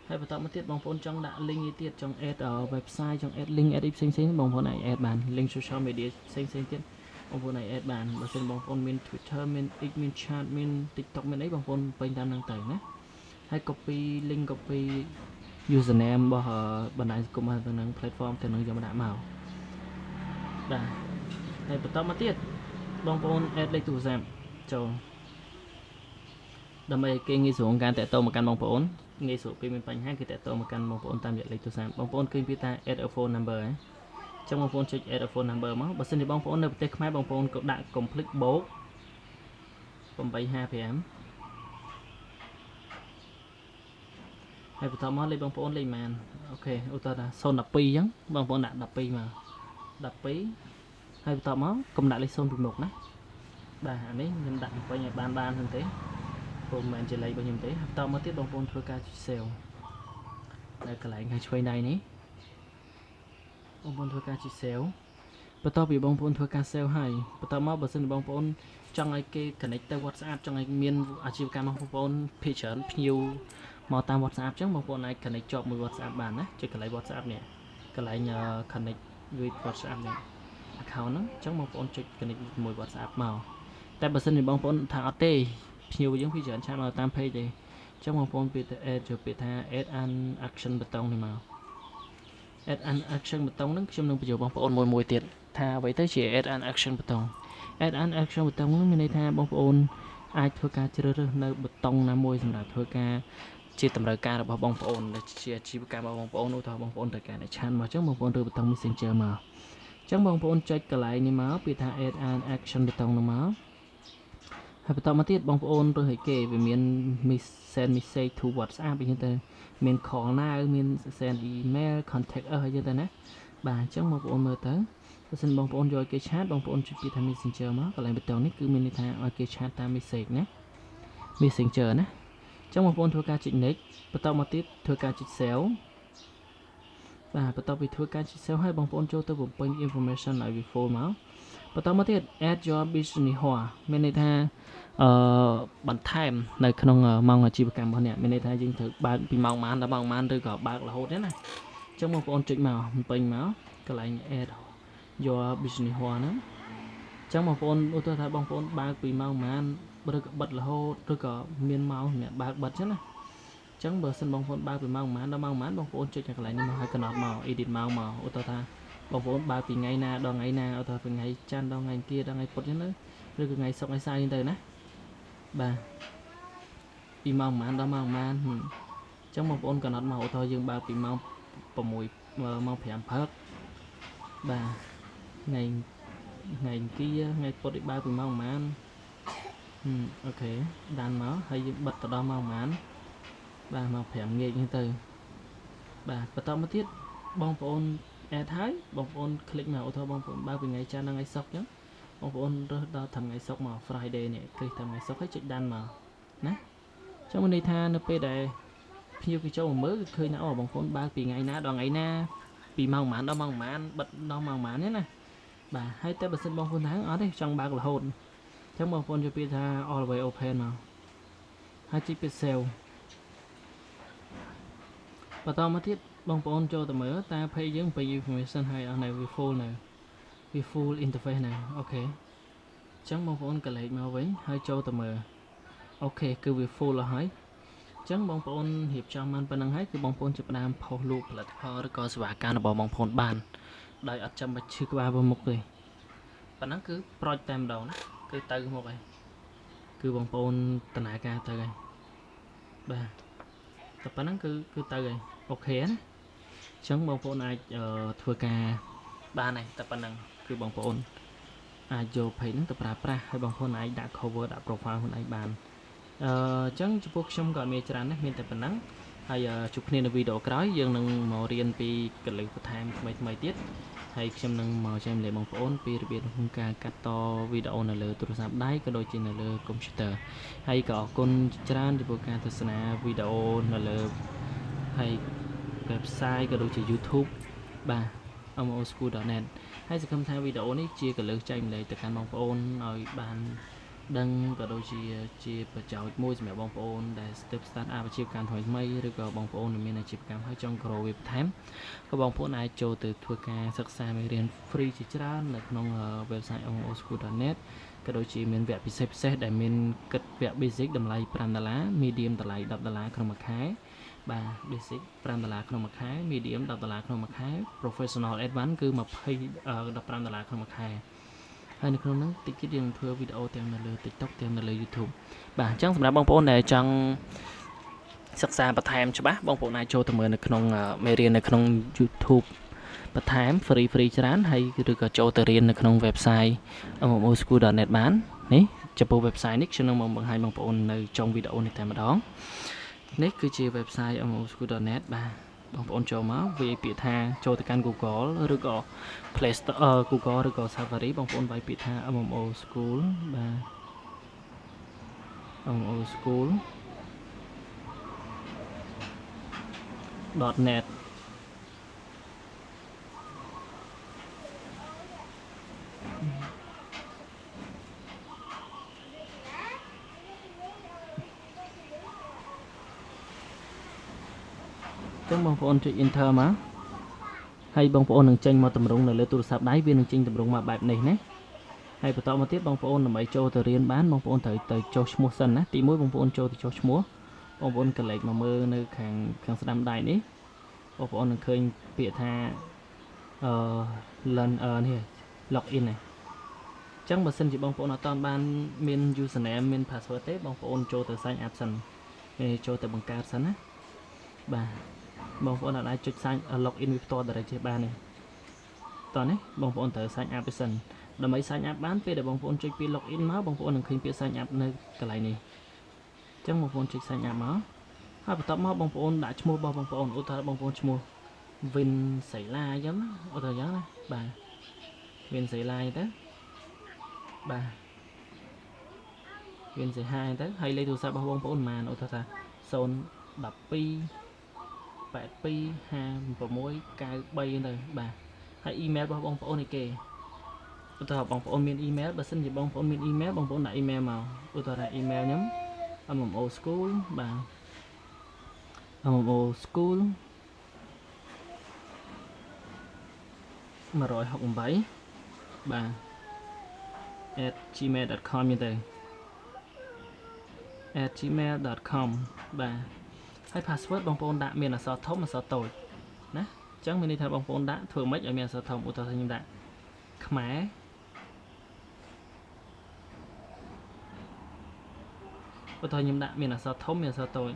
ហើយបន្តមកទៀតបងប្អូនចង់ដាក់ link នេះទៀតចង់ add website ចង់ add link add អីផ្សេងៗបងប្អូនអាច add បាន link social media ផ្សេងៗទៀតបងប្អូនអាច add បានបើសិនបងប្អូនមាន Twitter មាន X មាន Chat មាន TikTok មានអីបងប្អូនពេញតាមហ្នឹងទៅណាហើយ copy link copy username របស់បណ្ដាញសង្គមទៅនឹង platform ទៅនឹងយកមកដាក់មកបាទហើយបន្តមកទៀតបងប្អូន add លេខទូរស័ព្ទ ចូលដើម្បីឲ្យគេងាយស្រួលការតាក់ទងមកកាន់បងប្អូនងាយស្រួលពេលមានបញ្ហាគឺតាក់ទងមកកាន់បងប្អូនតាមរយៈលេខទូរស័ព្ទបងប្អូនឃើញពាក្យថា add a phone number ហ៎ចឹងបងប្អូនចុច add a phone number មកបើសិនជាបងប្អូននៅប្រទេសខ្មែរបងប្អូនក៏ដាក់ complete បូក855ហើយបន្តមកលេខបងប្អូនលេខប៉ុន្មាន OK ឧទាហរណ៍ថា012អញ្ចឹងបងប្អូនដាក់12មក12ហើយបន្តមកកុំដាក់លេខ0ពីមុខណាបាទអានេះខ្ញុំដាក់ពេញឲ្យបានបានហ្នឹងទេព្រោះមិនមែនជាលេខរបស់ខ្ញុំទេហើយបន្តមកទៀតបងប្អូនធ្វើការចុច save នៅកន្លែងខាងឆ្វេងដៃនេះបងប្អូនធ្វើការចុច save បន្ទាប់ពីបងប្អូនធ្វើការ save ហើយបន្តមកបើសិនជាបងប្អូនចង់ឲ្យគេ connect ទៅ WhatsApp ចង់ឲ្យមានអាជីវកម្មរបស់បងប្អូនភាគច្រើនភ្ញៀវមកតាម WhatsApp ចឹងបងប្អូនអាច connect ជាប់មួយ WhatsApp បានណាចុចកន្លែង WhatsApp នេះកន្លែង connect with WhatsApp នេះ account ហ្នឹងចឹងបងប្អូនចុច connect ជាមួយ WhatsApp មកតែបើសិនជាបងប្អូនថាអត់ទេភ្ញៀវយើងភាគច្រើន chat មកតាម page ទេចឹងបងប្អូនពាក្យទៅ add ចូលពាក្យថា add an action button នេះមក add an action button ហ្នឹងខ្ញុំនឹងបញ្ចូលបងប្អូនមួយមួយទៀតថាអ្វីទៅជា add an action button add an action button ហ្នឹងមានន័យថាបងប្អូនអាចធ្វើការជ្រើសរើសនៅប៊ូតុងណាមួយសម្រាប់ធ្វើការជាតម្រូវការរបស់បងប្អូនដែលជាអាជីវកម្មរបស់បងប្អូនឧទាហរណ៍បងប្អូនត្រូវការអ្នក chat មកអញ្ចឹងបងប្អូនរើសប៊ូតុង Messenger មកអញ្ចឹងបងប្អូនចុចកន្លែងនេះមកពាក្យថា add an action button នោះមកហើយបន្តមកទៀតបងប្អូនរើសឲ្យគេវាមាន send message to WhatsApp អញ្ចឹងទៅមាន call now មាន send email contact us អញ្ចឹងទៅណាបាទអញ្ចឹងបងប្អូនមើលទៅបើសិនបងប្អូនយកឲ្យគេ chat បងប្អូនចុចពាក្យថា Messenger មកកន្លែងប៊ូតុងនេះគឺមានន័យថាឲ្យគេ chat តាម message ណា Messenger ណាអញ្ចឹងបងប្អូនធ្វើការចុច next បន្តមកទៀតធ្វើការចុច save បាទបន្ទាប់ពីធ្វើការចុច save ហើយបងប្អូនចូលទៅបំពេញ information ឲ្យវា full មកបន្តមកទៀត add your business hour មានន័យថាអឺបន្ថែមនៅក្នុងម៉ោងអាជីវកម្មរបស់អ្នកមានន័យថាយើងត្រូវបើកពីម៉ោងប៉ុន្មានដល់ម៉ោងប៉ុន្មានឬក៏បើករហូតទេណាអញ្ចឹងបងប្អូនចុចមកបំពេញមកកន្លែង add your business hour ហ្នឹងអញ្ចឹងបងប្អូនឧទាហរណ៍ថាបងប្អូនបើកពីម៉ោងប៉ុន្មានឬក៏បិទរហូតឬក៏មានម៉ោងសម្រាប់បើកបិទអញ្ចឹងណាអញ្ចឹងបើសិនបងប្អូនបើកពីម៉ោងប៉ុន្មានដល់ម៉ោងប៉ុន្មានបងប្អូនចុចនៅកន្លែងនេះមកឲ្យកំណត់មក edit ម៉ោងមកឧទាហរណ៍ថាបងប្អូនបើកពីថ្ងៃណាដល់ថ្ងៃណាឧទាហរណ៍ពីថ្ងៃច័ន្ទដល់ថ្ងៃអង្គារដល់ថ្ងៃពុធអញ្ចឹងទៅឬក៏ថ្ងៃសុក្រថ្ងៃសៅរ៍អញ្ចឹងទៅណាបាទពីម៉ោងប៉ុន្មានដល់ម៉ោងប៉ុន្មានអញ្ចឹងបងប្អូនកំណត់មកឧទាហរណ៍យើងបើកពីម៉ោង6ម៉ោង5ព្រឹកបាទថ្ងៃថ្ងៃអង្គារថ្ងៃពុធឲ្យបើកពីម៉ោងប៉ុន្មាន OK ដានមកហើយយើងបិទទៅដល់ម៉ោងប៉ុន្មានបាទម៉ោង5ងាកហ្នឹងទៅបាទបន្តមកទៀតបងប្អូន add ហើយបងប្អូន click មកឧទាហរណ៍បងប្អូនបើកពីថ្ងៃច័ន្ទដល់ថ្ងៃសុក្រអញ្ចឹងបងប្អូនរើសដល់ថ្ងៃសុក្រមក Friday នេះ click ថ្ងៃសុក្រហើយចុច done មកណាអញ្ចឹងមានន័យថានៅពេលដែលភ្ញៀវគេចូលមកមើលគឺឃើញថាអូបងប្អូនបើកពីថ្ងៃណាដល់ថ្ងៃណាពីម៉ោងប៉ុន្មានដល់ម៉ោងប៉ុន្មានបិទដល់ម៉ោងប៉ុន្មានទេណាបាទហើយតែបើសិនបងប្អូនថាអត់ទេចង់បើករហូតអញ្ចឹងបងប្អូនជួយពាក្យថា always open មកហើយចុចពាក្យ save បន្តមកទៀតបងប្អូនចូលទៅមើលតើ page យើងពេញ information ហើយអស់នៅវា full នៅវា full interface ណា OK អញ្ចឹងបងប្អូនក៏លេខមកវិញហើយចូលទៅមើល OK គឺវា full អស់ហើយអញ្ចឹងបងប្អូនរៀបចំបានប៉ុណ្្នឹងហើយគឺបងប្អូនចាប់ផ្ដើមផុសលក់ផលិតផលឬក៏សេវាកម្មរបស់បងប្អូនបានដោយអត់ចាំបាច់ឈឺក្បាលមុខទេប៉ុណ្ណឹងគឺប្រូចតែម្ដងណាគឺទៅមុខហើយគឺបងប្អូនដំណើរការទៅហើយបាទតែប៉ុណ្ណឹងគឺគឺទៅហើយ OK ណាអញ្ចឹងបងប្អូនអាចធ្វើការបានហើយតែប៉ុណ្ណឹងគឺបងប្អូនអាចយក page ហ្នឹងទៅប្រើប្រាស់ហើយបងប្អូនអាចដាក់ cover ដាក់ profile ខ្លួនឯងបានអឺអញ្ចឹងចំពោះខ្ញុំក៏អត់មានច្រើនដែរមានតែប៉ុណ្ណឹងហើយជួបគ្នានៅវីដេអូក្រោយយើងនឹងមករៀនពីកលឹះបន្ថែមថ្មីថ្មីទៀតហើយខ្ញុំនឹងមកចែករំលែកបងប្អូនពីរបៀបក្នុងការកាត់តវីដេអូនៅលើទូរស័ព្ទដៃក៏ដូចជានៅលើកុំព្យូទ័រហើយក៏អរគុណច្រើនចំពោះការទស្សនាវីដេអូនៅលើហើយ website ក៏ដូចជា YouTube បាទ moschool.net ហើយសង្ឃឹមថាវីដេអូនេះជាកលឹះចែករំលែកទៅកាន់បងប្អូនឲ្យបានដឹងក៏ដូចជាជាប្រយោជន៍មួយសម្រាប់បងប្អូនដែល step start up អាជីវកម្មថ្មីថ្មីឬក៏បងប្អូនដែលមានអាជីវកម្មហើយចង់ grow វាបន្ថែមក៏បងប្អូនអាចចូលទៅធ្វើការសិក្សាមេរៀន free ជាច្រើននៅក្នុង website moschool.net ក៏ដូចជាមានវគ្គពិសេសពិសេសដែលមានគិតវគ្គ basic តម្លៃ5ដុល្លារ medium តម្លៃ10ដុល្លារក្នុងមួយខែបាទ basic 5ដុល្លារក្នុងមួយខែ medium 10ដុល្លារក្នុងមួយខែ professional advance គឺ20 15ដុល្លារក្នុងមួយខែ ហើយនៅក្នុងហ្នឹងតិចទៀតយើងនឹងធ្វើវីដេអូទាំងនៅលើ TikTok ទាំងនៅលើ YouTube បាទអញ្ចឹងសម្រាប់បងប្អូនដែលចង់សិក្សាបន្ថែមច្បាស់បងប្អូនអាចចូលទៅមើលនៅក្នុងមេរៀននៅក្នុង YouTube បន្ថែម free free ច្រើនហើយឬក៏ចូលទៅរៀននៅក្នុង website mmoschool.net បាននេះចំពោះ website នេះខ្ញុំនឹងមកបង្ហាញបងប្អូននៅចុងវីដេអូនេះតែម្ដងនេះគឺជា website mmoschool.net បាទបងប្អូនចូលមកវាយពាក្យថាចូលទៅកាន់ Google ឬក៏ Play Store Google ឬក៏ Safari បងប្អូនវាយពាក្យថា MMO School បាទ MMO School .net ចឹងបងប្អូនចុច enter មកហើយបងប្អូននឹងចេញមកតម្រង់នៅលើទូរស័ព្ទដៃវានឹងចេញតម្រង់មកបែបនេះណាហើយបន្តមកទៀតបងប្អូនដើម្បីចូលទៅរៀនបានបងប្អូនត្រូវទៅចុះឈ្មោះសិនណាទី1បងប្អូនចូលទៅចុះឈ្មោះបងប្អូនកលេចមកមើលនៅខាងខាងស្ដាំដៃនេះបងប្អូននឹងឃើញពាក្យថាអឺ learn នេះ log in នេះអញ្ចឹងបើសិនជាបងប្អូនអត់ទាន់បានមាន username មាន password ទេបងប្អូនចូលទៅ sign up សិនចូលទៅបង្កើតសិនណាបាទបងប្អូនអាចចុច sign log in វាផ្ទាល់ direct ចេះបានទេតោះនេះបងប្អូនត្រូវ sign up ទៅសិនដើម្បី sign up បានពេលដែលបងប្អូនចុចពាក្យ log in មកបងប្អូននឹងឃើញពាក្យ sign up នៅកន្លែងនេះអញ្ចឹងបងប្អូនចុច sign up មកហើយបន្ទាប់មកបងប្អូនដាក់ឈ្មោះរបស់បងប្អូនឧទាហរណ៍បងប្អូនឈ្មោះវិនសីឡាអញ្ចឹងឧទាហរណ៍អញ្ចឹងណាបាទវិនសីឡាអញ្ចឹងទៅបាទវិនសីហាអញ្ចឹងទៅហើយលេខទូរស័ព្ទរបស់បងប្អូនប៉ុន្មានឧទាហរណ៍ថា012 82 56 93ទៅបាទហើយអ៊ីមែលរបស់បងប្អូននេះគេឧទាហរណ៍បងប្អូនមានអ៊ីមែលបើសិនជាបងប្អូនមានអ៊ីមែលបងប្អូនដាក់អ៊ីមែលមកឧទាហរណ៍អ៊ីមែលខ្ញុំ MMO School បាទ MMO School 168បាទ @gmail.com ហ្នឹងទៅ @gmail.com បាទហើយ password បងប្អូនដាក់មានអក្សរធំអក្សរតូចណាអញ្ចឹងមានន័យថាបងប្អូនដាក់ធ្វើម៉េចឲ្យមានអក្សរធំឧទាហរណ៍ខ្ញុំដាក់ខ្មែរឧទាហរណ៍ខ្ញុំដាក់មានអក្សរធំមានអក្សរតូច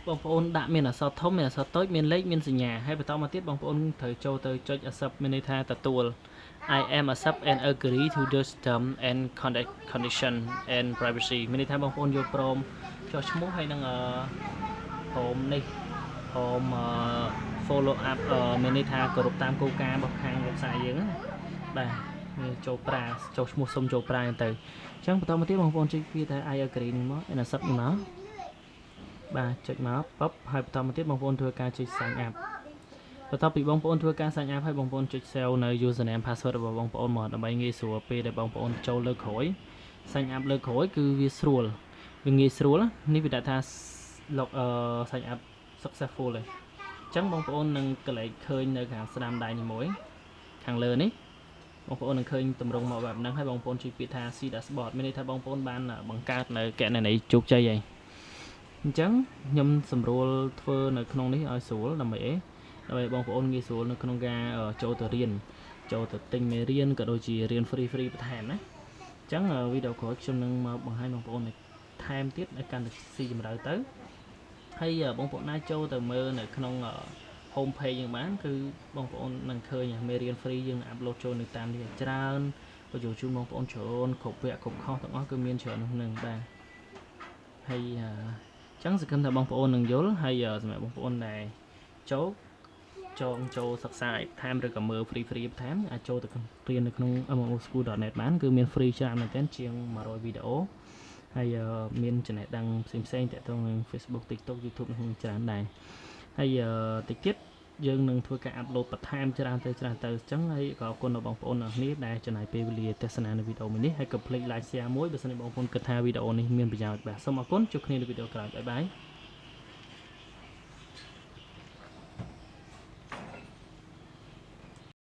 បងប្អូនដាក់មានអក្សរធំមានអក្សរតូចមានលេខមានសញ្ញាហើយបន្តមកទៀតបងប្អូនត្រូវចូលទៅចុច accept មានន័យថាទទួល I am accept and agree to the term and condition and privacy មានន័យថាបងប្អូនយល់ព្រមចុះឈ្មោះហើយនឹងព្រមនេះព្រម follow up មានន័យថាគោរពតាមគោលការណ៍របស់ខាង website យើងណាបាទចូលប្រាចុះឈ្មោះសុំចូលប្រាទៅអញ្ចឹងបន្តមកទៀតបងប្អូនចុចវាថា I agree នេះមក and accept នេះមកបាទចុចមកពឹបហើយបន្តមកទៀតបងប្អូនធ្វើការចុច sign up បន្ទាប់ពីបងប្អូនធ្វើការ sign up ហើយបងប្អូនចុច save នៅ username password របស់បងប្អូនមកដើម្បីងាយស្រួលពេលដែលបងប្អូនចូលលើក្រោយ sign up លើក្រោយគឺវាស្រួលវាងាយស្រួលនេះវាដាក់ថា log sign up successful ហើយអញ្ចឹងបងប្អូននឹងកលែកឃើញនៅខាងស្ដាំដៃនេះមួយខាងលើនេះបងប្អូននឹងឃើញតម្រងមកបែបហ្នឹងហើយបងប្អូនជួយពាក្យថា see dashboard មានន័យថាបងប្អូនបានបង្កើតនៅកណន័យជោគជ័យហើយអញ្ចឹងខ្ញុំសម្រួលធ្វើនៅក្នុងនេះឲ្យស្រួលដើម្បីអីដើម្បីបងប្អូនងាយស្រួលនៅក្នុងការចូលទៅរៀនចូលទៅទិញមេរៀនក៏ដូចជារៀន free free បន្ថែមណាអញ្ចឹងវីដេអូក្រោយខ្ញុំនឹងមកបង្ហាញបងប្អូនថែមទៀតឲ្យកាន់តែស៊ីជម្រៅទៅហើយបងប្អូនណាចូលទៅមើលនៅក្នុង home page យើងបានគឺបងប្អូននឹងឃើញមេរៀន free យើង upload ចូលនៅតាមនេះច្រើនបញ្ចូលជូនបងប្អូនច្រើនគ្រប់វគ្គគ្រប់ខុសទាំងអស់គឺមានច្រើនក្នុងនឹងបាទហើយអញ្ចឹងសង្ឃឹមថាបងប្អូននឹងយល់ហើយសម្រាប់បងប្អូនដែលចូលចងចូលសិក្សាបន្ថែមឬក៏មើល free free បន្ថែមអាចចូលទៅរៀននៅក្នុង mmoschool.net បានគឺមាន free ច្រើនមែនទែនជាង100វីដេអូហើយមានចំណេះដឹងផ្សេងផ្សេងទាក់ទងនឹង Facebook TikTok YouTube នឹងច្រើនដែរហើយតិចទៀតយើងនឹងធ្វើការ upload បន្ថែមច្រើនទៅច្រើនទៅអញ្ចឹងហើយក៏អរគុណដល់បងប្អូនទាំងគ្នាដែលចំណាយពេលវេលាទស្សនានៅវីដេអូមួយនេះហើយកុំភ្លេច like share មួយបើសិនជាបងប្អូនគិតថាវីដេអូនេះមានប្រយោជន៍បាទសូមអរគុណជួបគ្នានៅវីដេអូក្រោយ bye bye.